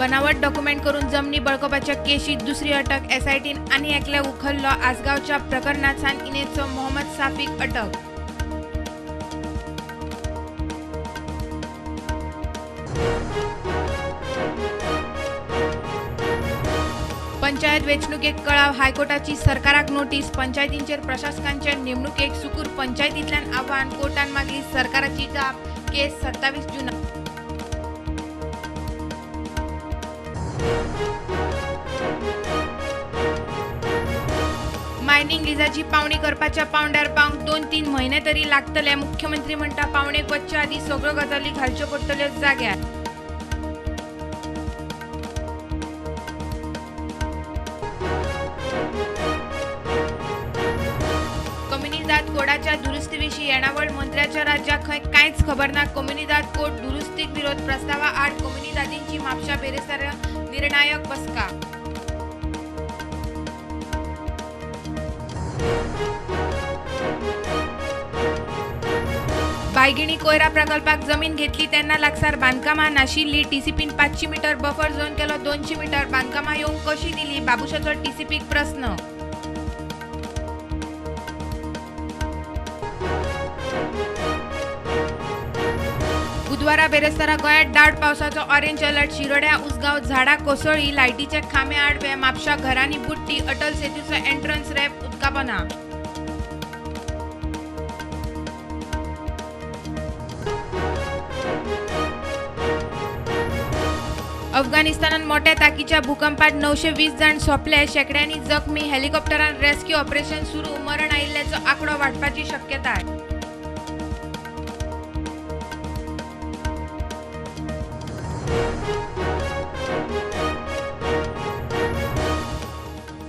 बनावट डॉक्युमेंट करून जमनी बळकवपाच्या केशीत दुसरी अटक. एसआयटीन आनी एकल्याक उखल्लो. आसगांवच्या प्रकरणात सान इनेजचो मोहम्मद साफीक अटक. पंचायत वेंचणुकेक कळाव. हायकोर्टाची सरकाराक नोटीस. पंचायतींचेर प्रशासकांचे नेमणुकेक सुकूर पंचायतींतल्यान आव्हान. कोर्टान मागली सरकाराची जाप. केस 27 जून. मायनिंग लिजाची पावणी करपाच्या पावंड्यार पावंक 2-3 म्हयने तरी लागतले. मुख्यमंत्री म्हणटा पावणेक वचचे आदीं सगळ्यो गजाली घालच्यो पडटल्यो जाग्यार. कोमुनिदाद कोडाच्या दुरुस्तीविशीं येणावळ मंत्र्याच्या राज्याक खंय कांयच खबर ना. कोमुनिदाद कोड दुरुस्तीक विरोध प्रस्तावा आड कोमुनिदादींची म्हापशा बेरेस्तारा निर्णायक बसका. बायगिणी कोयरा प्रकल्पाक जमीन घेतली तेन्ना लागसार बांदकामां नाशिल्ली. टीसीपीन 500 मीटर बफर झोन केलो 200 मीटर. बांदकामां येवंक कशी दिली? बाबुशाचो टीसीपीक प्रस्न. बुधवारा बेरेस्तारा गोंयांत दाट पावसाचो ऑरेंज अलर्ट. शिरोड्या उसगांव झाडां कोसळ्ळी. लायटीचे खांबे आडवे. म्हापशा घरांनी बुडटी. अटल सेतूचो एंट्रन्स रॅम्प उदकापोना. अफगाणिस्तानात मोठ्या ताकीच्या भूकंपात 920 जाण सोंपले, शेंकड्यांनी जखमी. हेलिकॉप्टरान रेस्क्यू ऑपरेशन सुरू. मरण आयिल्ल्याचो आंकडो वाडपाची शक्यताय.